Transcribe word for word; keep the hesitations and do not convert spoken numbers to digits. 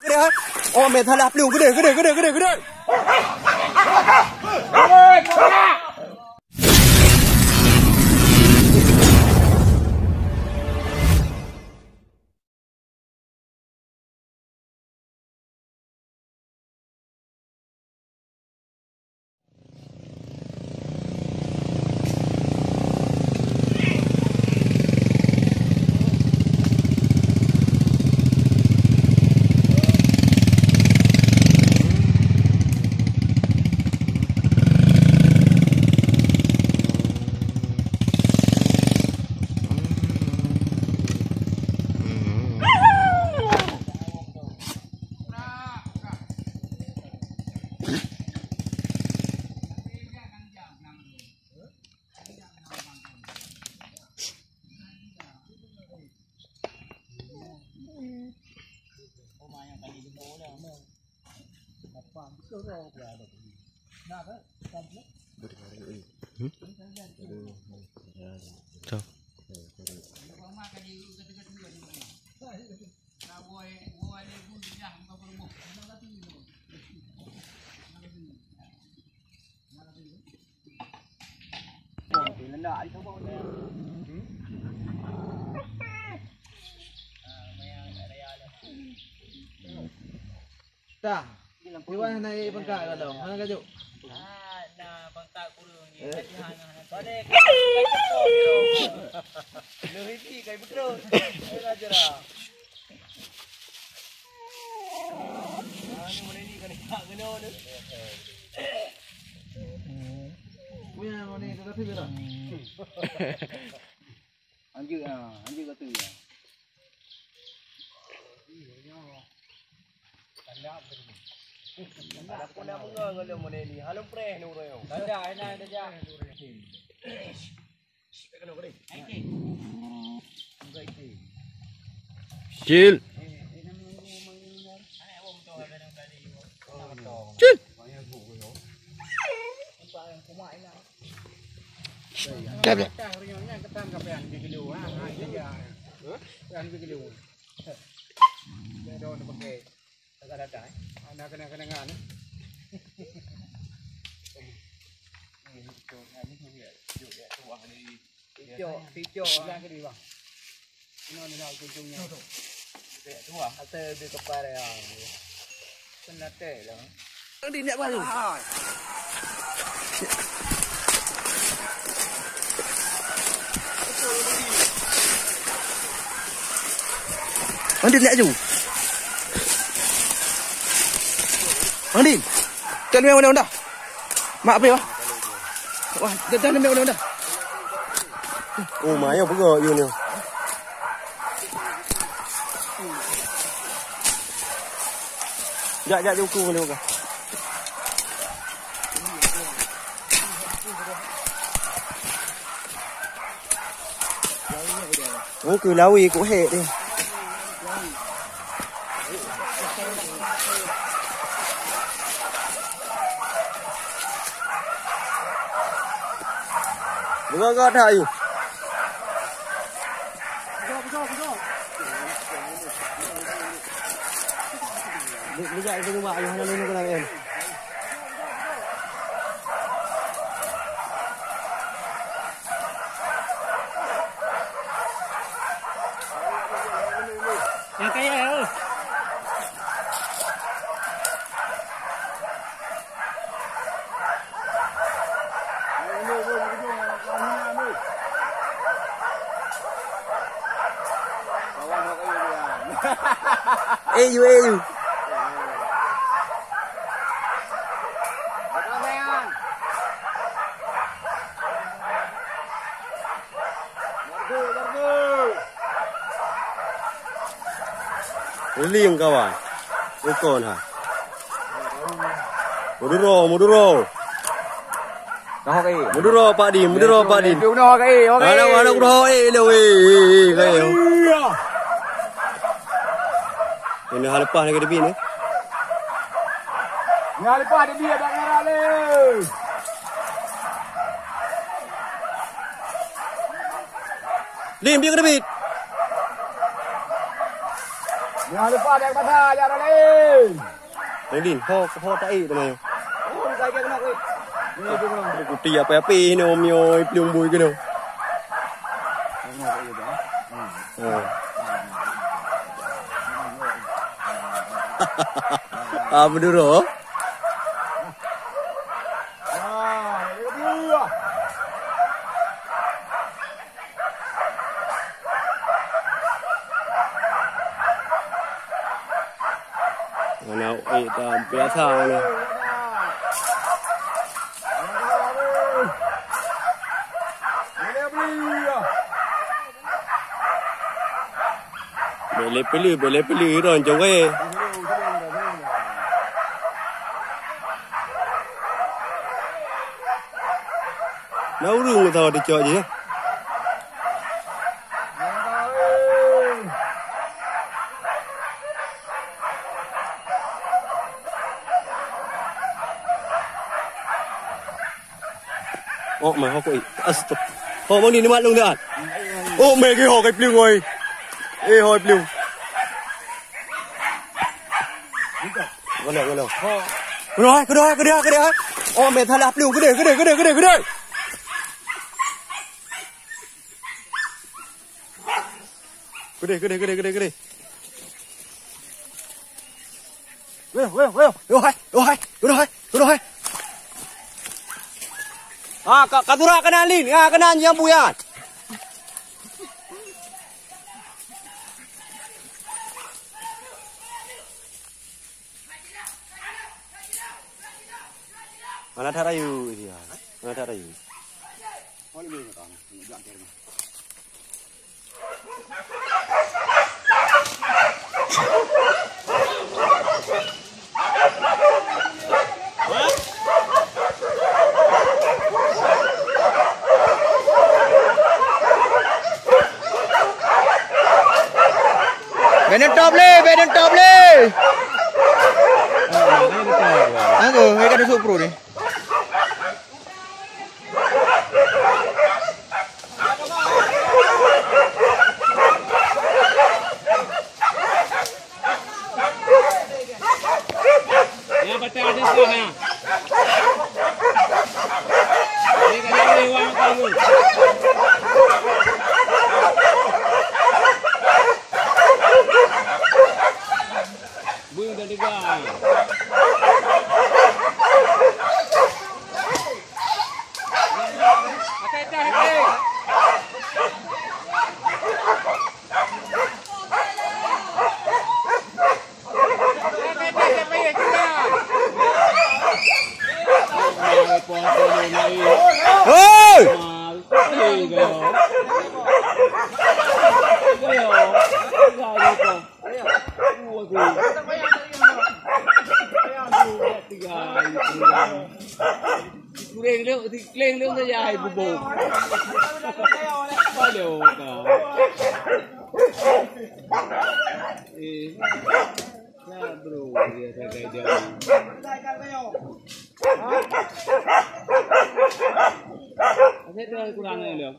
Gede, ha? Oh, meh salah plueng. Gede, gede, gede, gede, gede. Tah. Iwan hana ye bengkak ka dong. Hana ka jok. Ah, na bengkak kurung ye. Eh. Tadi hana, hana. Tadi ka jok. Leuh iti kai beutôi. Eh, raja dah. Ah, ni mana ni kena tak kena tu. Punya mana ni, tetapi dah. Anjir ah, anjir kata ya. Ada pun nak bunga kalau model ni. Halo preh ni orang. Tanda, enak dah jak. Cil. Cil. Kap ya. Ada kenangan-kenangan. Picok, picok lah ke dia, bang. Ini ni lah ujung-ujungnya. Asa dia kepala ya. Kena tek lah. Di nak baru. Mandi nak ju. Mandi. Kan memang dah. Mak apa ya? Wah, dah, dah, dah, dah, dah. Oh, maya peugah you ni. Jak, jak, jak uku ni, uku. Uku lawi ku hek dia. Dua gata ayu. Bijak itu cuma ayu hana lunu kena kan. Yang kaya ya. Eh, you, eh, you. Lieng kawan. Bukon ha. Muduro, muduro. Noh kai. Muduro Pak Din, muduro Pak Din. Noh kai, noh kai. Alah, alah, muduro, eh, lo, eh, eh, eh, kai. Iya. Ini hal lepas lagi depan ni. Ini hal lepas depan, ada ngarah le. Lim, dia kena bit. Jangan lupa naik masa, jangan lari. Nurdin, ho, ho taék teuma nyoe. Kupi apa-apa ni om nyoe plueng bui keunoe. Ha. Ah, beuduro. Mana eh dah biasa ni. Bele pelu, bele pelu ron jong weh. Na ureueng meusawa teucok jih. Oh, mai ho koi. Astag. Ho bang ni, ni mak long dah. Oh, mai ke ho kai pling oi. Eh, ho pling. Golo, golo. Keudeh, keudeh, keudeh, keudeh. Oh, mé salah plueng. Keudeh, keudeh, keudeh, keudeh, keudeh. Keudeh, keudeh, keudeh, keudeh, keudeh. Weh, weh, weh. Yo hai, yo hai, yo hai, yo hai. Ah, ka, ka turak keunan lin. Ah, keunan nyang buyan. Mana that rayu dia? Mana that rayu? Bèk neutôp lé, bèk neutôp lé. Aku, mereka dusuk pro ni. Yang patah ada sah, ya. Ini kan yang lewat kamu. Bui udah degai. Hei! Kureng lé, kureng lé saja hai bubong. Aduh, ka. Eh. Ya, bro, dia sagai dia. Ada tu kurang ni dia.